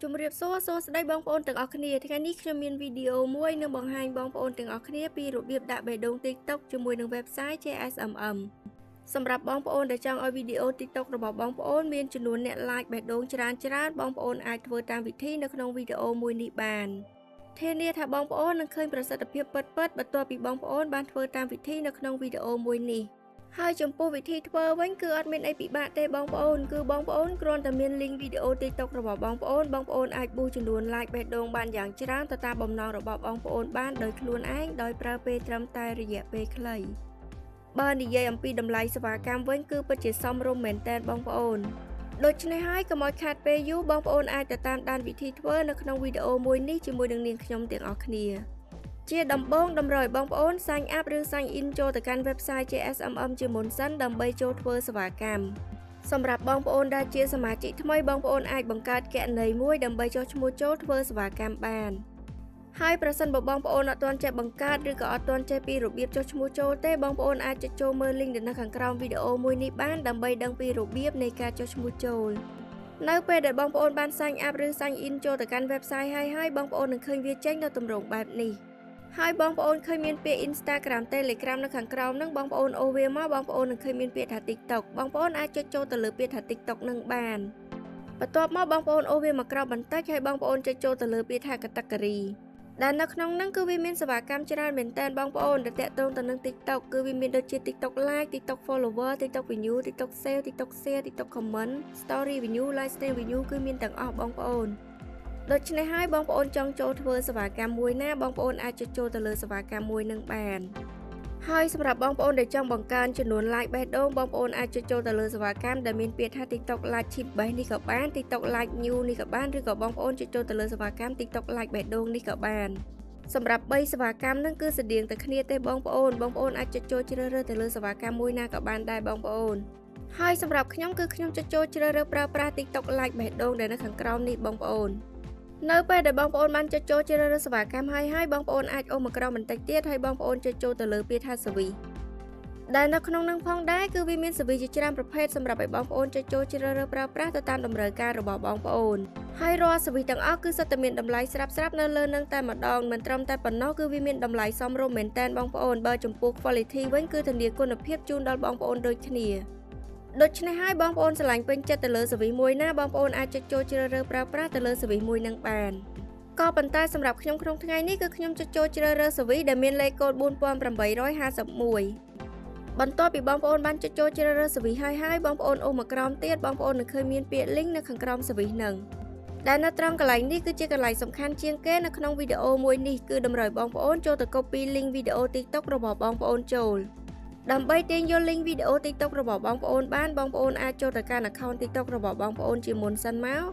ជំរាបសួរសួស្តីបងប្អូនទាំងអស់គ្នាថ្ងៃនេះខ្ញុំមានវីដេអូមួយនឹងបង្ហាញបងប្អូនទាំងអស់គ្នាពីរបៀបដាក់បេះដូង TikTok ជាមួយនឹង website JSMM សម្រាប់បងប្អូនដែលចង់ឲ្យវីដេអូ TikTok របស់បងប្អូនមានចំនួនអ្នក like បេះដូងច្រើនច្រើនបងប្អូនអាចធ្វើតាមវិធីនៅក្នុងវីដេអូមួយនេះបានធានាថាបងប្អូននឹងឃើញប្រសិទ្ធភាពពិតៗបន្ទាប់ពីបងប្អូនបានធ្វើតាមវិធីនៅក្នុងវីដេអូមួយនេះហើយចំពោះវិធីធ្វើវិញគឺអត់មានអីពិបាកទេបងប្អូនគឺបងប្អូនគ្រាន់តែមាន link វីដេអូ TikTok របស់បងប្អូនបងប្អូនអាច boost ចំនួន like បេះដូងបានយ៉ាងច្រើនទៅតាមបំណងរបស់បងប្អូនបានដោយខ្លួនឯងដោយប្រើពេលត្រឹមតែរយៈពេលខ្លីបើនិយាយអំពីតម្លៃសេវាកម្មវិញគឺពិតជាសមរម្យមែនទែនបងប្អូនដូច្នេះហើយកុំឲ្យខាតពេលយូរបងប្អូនអាចទៅតាមដានវិធីធ្វើនៅក្នុងវីដេអូមួយនេះជាមួយនឹងនាងខ្ញុំទាំងអស់គ្នាជាដំបូងតម្រូវឲ្យបងប្អូន sign up ឬ sign in ចូលទៅកាន់ website JSMM ជាមុនសិនដើម្បីចូលធ្វើសេវាកម្មសម្រាប់បងប្អូនដែលជាសមាជិកថ្មីបងប្អូនអាចបង្កើតគណនីមួយដើម្បីចុះឈ្មោះចូលធ្វើសេវាកម្មបានហើយប្រសិនបើបងប្អូនអត់ទាន់ចេះបង្កើតឬក៏អត់ទាន់ចេះពីរបៀបចុះឈ្មោះចូលទេបងប្អូនអាចចុចចូលមើល link នៅខាងក្រោមវីដេអូមួយនេះបានដើម្បីដឹងពីរបៀបនៃការចុះឈ្មោះចូលនៅពេលដែលបងប្អូនបាន sign up ឬ sign in ចូលទៅកាន់ website ហើយហើយបងប្អូននឹងឃើញវាចេញនៅទម្រង់បែបនេះហើយបងប្អូនឃើញមានពាក្យ Instagram Telegram នៅខាងក្រោមហ្នឹងបងប្អូនអូសវាមកបងប្អូននឹងឃើញមានពាក្យថា TikTok បងប្អូនអាចចុចចូលទៅលើពាក្យថា TikTok នឹងបានបន្ទាប់មកបងប្អូនអូសវាមកក្រោមបន្តិចហើយបងប្អូនចុចចូលទៅលើពាក្យថា category ដែលនៅក្នុងហ្នឹងគឺវាមានសេវាកម្មច្រើនមែនតើបងប្អូនដែលតាក់ទងទៅនឹង TikTok គឺវាមានដូចជា TikTok Like, TikTok Follower, TikTok View, TikTok Save, TikTok Share, TikTok Comment, Story View, Live Stream View គឺមានទាំងអស់បងប្អូនដូច្នេះហើយបងប្អូនចង់ចូលធ្វើសេវាកម្មមួយណាបងប្អូនអាចចុចចូលទៅលើសេវាកម្មមួយនឹងបានហើយសម្រាប់បងប្អូនដែលចង់បង្កើនចំនួន like បេះដូងបងប្អូនអាចចុចចូលទៅលើសេវាកម្មដែលមានពាក្យថា TikTok Like Chip បេះនេះក៏បាន TikTok Like New នេះក៏បានឬក៏បងប្អូនចុចចូលទៅលើសេវាកម្ម TikTok Like បេះដូងនេះក៏បានសម្រាប់3សេវាកម្មហ្នឹងគឺស្តៀងតែគ្នាទេបងប្អូនបងប្អូនអាចចុចចូលជ្រើសរើសទៅលើសេវាកម្មមួយណាក៏បានដែរបងប្អូនហើយសម្រាប់ខ្ញុំគឺខ្ញុំចុចចូលជ្រើសរើសប្រើប្រាស់ TikTok Like បេះដូងដែលនៅខាងក្រោមនេះបងប្អូននៅពេលដែលបងប្អូនបានចុចចូលជ្រើសរើសសេវាកម្មហើយហើយបងប្អូនអាចអូសមកក្រោមបន្តិចទៀតហើយបងប្អូនចុចចូលទៅលើពាក្យថា service ដែលនៅក្នុងនឹងផងដែរគឺវាមាន service ជាច្រើនប្រភេទសម្រាប់ឲ្យបងប្អូនចុចចូលជ្រើសរើសប្រើប្រាស់ទៅតាមតម្រូវការរបស់បងប្អូនហើយរាល់ service ទាំងអស់គឺសុទ្ធតែមានតម្លៃស្រាប់ស្រាប់នៅលើនឹងតែម្ដងមិនត្រឹមតែប៉ុណ្ណោះគឺវាមានតម្លៃសមរម្យមែនទែនបងប្អូនបើចំពោះ quality វិញគឺធានាគុណភាពជូនដល់បងប្អូនដូចគ្នាដូច្នេះហើយបងប្អូនស្រឡាញ់ពេញចិត្តទៅលើ service មួយណាបងប្អូនអាចចុចចូលជ្រើសរើសប្រើប្រាស់ទៅលើ service មួយនឹងបានក៏ប៉ុន្តែសម្រាប់ខ្ញុំក្នុងថ្ងៃនេះគឺខ្ញុំចុចចូលជ្រើសរើស service ដែលមានលេខកូដ4851បន្ទាប់ពីបងប្អូនបានចុចចូលជ្រើសរើស service ហើយហើយបងប្អូនអូសមកក្រោមទៀតបងប្អូននឹងឃើញមានពាក្យ link នៅខាងក្រោម service នឹងដែលនៅត្រង់កន្លែងនេះគឺជាកន្លែងសំខាន់ជាងគេនៅក្នុងវីដេអូមួយនេះគឺតម្រូវបងប្អូនចូលទៅ copy link វីដេអូ TikTok របស់បងប្អូនចូលដើម្បីទាញយក link វីដេអូ TikTok របស់បងប្អូនបានបងប្អូនអាចចូលទៅកាន់ account TikTok របស់បងប្អូនជាមុនសិនមក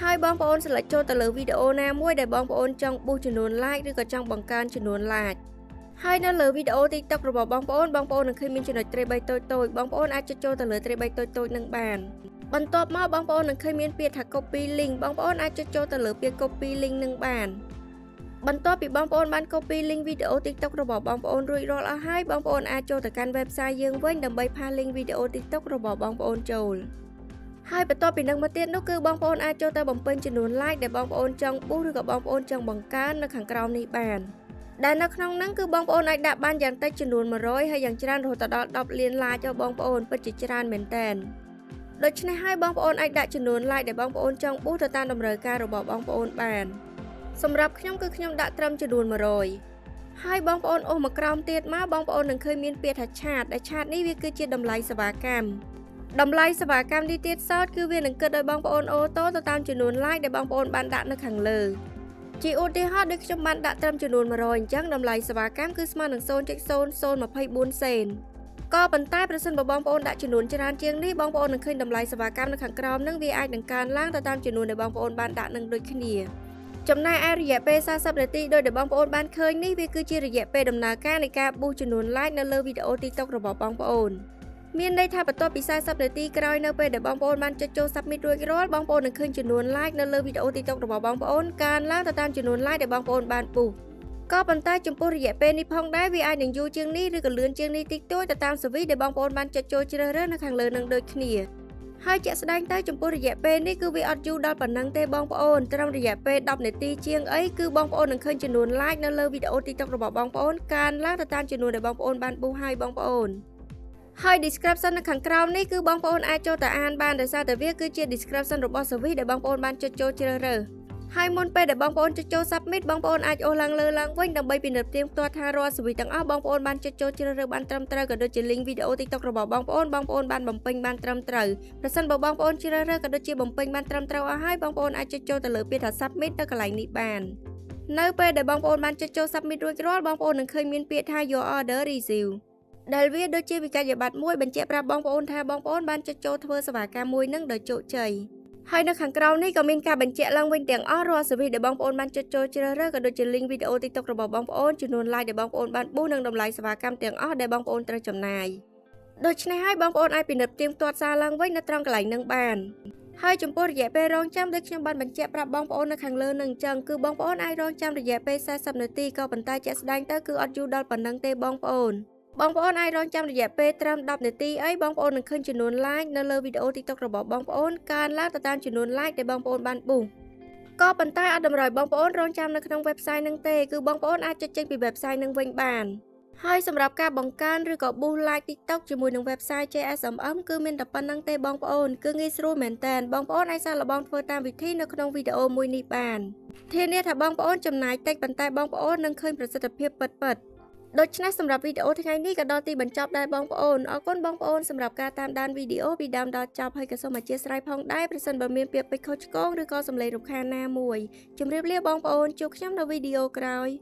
ហើយបងប្អូន select ចូលទៅលើវីដេអូណាមួយដែលបងប្អូនចង់ boost ចំនួន like ឬក៏ចង់បង្កើនចំនួន like ហើយនៅលើវីដេអូ TikTok របស់បងប្អូនបងប្អូននឹងឃើញមានចំណុចត្រី3តូចតូចបងប្អូនអាចចុចចូលទៅលើត្រី3តូចតូចនឹងបានបន្ទាប់មកបងប្អូននឹងឃើញមានពាក្យថា copy link បងប្អូនអាចចុចចូលទៅលើពាក្យ copy link នឹងបានបន្ទាប់ពីបងប្អូនបាន copy link វីដេអូ TikTok របស់បងប្អូនរួចរាល់អស់ហើយបងប្អូនអាចចូលទៅកាន់ website យើងវិញដើម្បី paste link វីដេអូ TikTok របស់បងប្អូនចូលហើយបន្ទាប់ពីនឹងមកទៀតនោះគឺបងប្អូនអាចចូលទៅបំពេញចំនួន like ដែលបងប្អូនចង់ boost ឬក៏បងប្អូនចង់បង្កើននៅខាងក្រោមនេះបានដែលនៅក្នុងហ្នឹងគឺបងប្អូនអាចដាក់បានយ៉ាងតិចចំនួន100ហើយយ៉ាងច្រើនរហូតដល់10លាន like ចុះបងប្អូនពិតជាច្រើនមែនតើដូច្នេះហើយបងប្អូនអាចដាក់ចំនួន like ដែលបងប្អូនចង់ boost ទៅតាមតម្រូវការរបស់បងប្អូនបានសម្រាប់ខ្ញុំគឺខ្ញុំដាក់ត្រឹមចំនួន100ហើយបងប្អូនអូសមកក្រោមទៀតមកបងប្អូននឹងឃើញមានពាក្យថា charge ដែល charge នេះវាគឺជាតម្លៃសេវាកម្មតម្លៃសេវាកម្មនេះទៀតសោតគឺវានឹងគិតឲ្យបងប្អូន auto ទៅតាមចំនួន like ដែលបងប្អូនបានដាក់នៅខាងលើជាឧទាហរណ៍ដូចខ្ញុំបានដាក់ត្រឹមចំនួន100អញ្ចឹងតម្លៃសេវាកម្មគឺស្មើនឹង0.0024សេនក៏ប៉ុន្តែប្រសិនបើបងប្អូនដាក់ចំនួនច្រើនជាងនេះបងប្អូននឹងឃើញតម្លៃសេវាកម្មនៅខាងក្រោមនឹងវាអាចនឹងកើនឡើងទៅតាមចំនួនដែលបងប្អូនបានដាក់នឹងដូចគ្នាចំណែកឯរយៈពេល40នាទីដោយដែលបងប្អូនបានឃើញនេះវាគឺជារយៈពេលដំណើរការនៃការ boost ចំនួន like នៅលើវីដេអូ TikTok របស់បងប្អូនមានន័យថាបន្ទាប់ពី40នាទីក្រោយនៅពេលដែលបងប្អូនបានចុចចូល submit រួចរាល់បងប្អូននឹងឃើញចំនួន like នៅលើវីដេអូ TikTok របស់បងប្អូនកើនឡើងទៅតាមចំនួន like ដែលបងប្អូនបាន boost ក៏ប៉ុន្តែចំពោះរយៈពេលនេះផងដែរវាអាចនឹងយូរជាងនេះឬក៏លឿនជាងនេះតិចតួចទៅតាម service ដែលបងប្អូនបានចុចចូលជ្រើសរើសនៅខាងលើនឹងដូចគ្នា។ ហើយជាក់ស្ដែងទៅចំពោះរយៈពេលនេះគឺវាអត់យូរដល់ប៉ុណ្ណឹងទេបងប្អូនត្រឹមរយៈពេល10នាទីជាងអីគឺបងប្អូននឹងឃើញចំនួន like នៅលើវីដេអូ TikTok របស់បងប្អូនកើនឡើងទៅតាមចំនួនដែលបងប្អូនបាន boost ហើយបងប្អូនហើយ description នៅខាងក្រោមនេះគឺបងប្អូនអាចចូលទៅអានបានដោយសារតែវាគឺជា description របស់ service ដែលបងប្អូនបានចុចចូលជ្រើសរើសហើយមុនពេលដែលបងប្អូនចុចចូល submit បងប្អូនអាចអូសឡើងលើឡើងវិញដើម្បីពិនិត្យផ្ទៀងផ្ទាត់ថារាល់ service ទាំងអស់បងប្អូនបានចុចចូលជ្រើសរើសបានត្រឹមត្រូវក៏ដូចជា link វីដេអូ TikTok របស់បងប្អូនបងប្អូនបានបំពេញបានត្រឹមត្រូវប្រសិនបើបងប្អូនជ្រើសរើសក៏ដូចជាបំពេញបានត្រឹមត្រូវអស់ហើយបងប្អូនអាចចុចចូលទៅលើពាក្យថា submit នៅកន្លែងនេះបាននៅពេលដែលបងប្អូនបានចុចចូល submit រួចរាល់បងប្អូននឹងឃើញមានពាក្យថា your order receive ដែលវាដូចជាវិក័យប័ត្រមួយបញ្ជាក់ប្រាប់បងប្អូនថាបងប្អូនបានចុចចូលធ្វើសេវាកម្មមួយនឹងដោយជោគជ័យហើយនៅខាងក្រោមនេះក៏មានការបញ្ជាក់ឡើងវិញទាំងអស់រាល់ service ដែលបងប្អូនបានចុចចូលជ្រើសរើសក៏ដូចជា link វីដេអូ TikTok របស់បងប្អូនចំនួន like ដែលបងប្អូនបាន boost និងតម្លៃសេវាកម្មទាំងអស់ដែលបងប្អូនត្រូវចំណាយដូច្នេះហើយបងប្អូនអាចពិនិត្យផ្ទៀងផ្ទាត់សារឡើងវិញនៅត្រង់កន្លែងនឹងបានហើយចំពោះរយៈពេលរងចាំដូចខ្ញុំបានបញ្ជាក់ប្រាប់បងប្អូននៅខាងលើនឹងអញ្ចឹងគឺបងប្អូនអាចរងចាំរយៈពេល40នាទីក៏ប៉ុន្តែជាក់ស្ដែងទៅគឺអត់យូរដល់ប៉ុណ្ណឹងទេបងប្អូនបងប្អូនអាចរងចាំរយៈពេលត្រឹម10នាទីអីបងប្អូននឹងឃើញចំនួន like នៅលើវីដេអូ TikTok របស់បងប្អូនកើនឡើងទៅតាមចំនួន like ដែលបងប្អូនបាន boost ក៏ប៉ុន្តែអត់តម្រូវបងប្អូនរងចាំនៅក្នុង website នឹងទេគឺបងប្អូនអាចចុចចេញពី website នឹងវិញបានហើយសម្រាប់ការបង្កើនឬក៏ boost like TikTok ជាមួយនឹង website JSMM គឺមានតែប៉ុណ្ណឹងទេបងប្អូនគឺងាយស្រួលមែនតើបងប្អូនអាចសាកល្បងធ្វើតាមវិធីនៅក្នុងវីដេអូមួយនេះបានធានាថាបងប្អូនចំណាយតិចប៉ុន្តែបងប្អូននឹងឃើញប្រសិទ្ធភាពពិតៗដូច្នេះសម្រាប់វីដេអូថ្ងៃនេះក៏ដល់ទីបញ្ចប់ដែរបងប្អូនអរគុណបងប្អូនសម្រាប់ការតាមដានវីដេអូពីដើមដល់ចប់ហើយក៏សូមអធ្យាស្រ័យផងដែរប្រសិនបើមានពាក្យពេចន៍ខុសឆ្គងឬក៏សំឡេងរំខានណាមួយជម្រាបលាបងប្អូនជួបខ្ញុំនៅវីដេអូក្រោយ។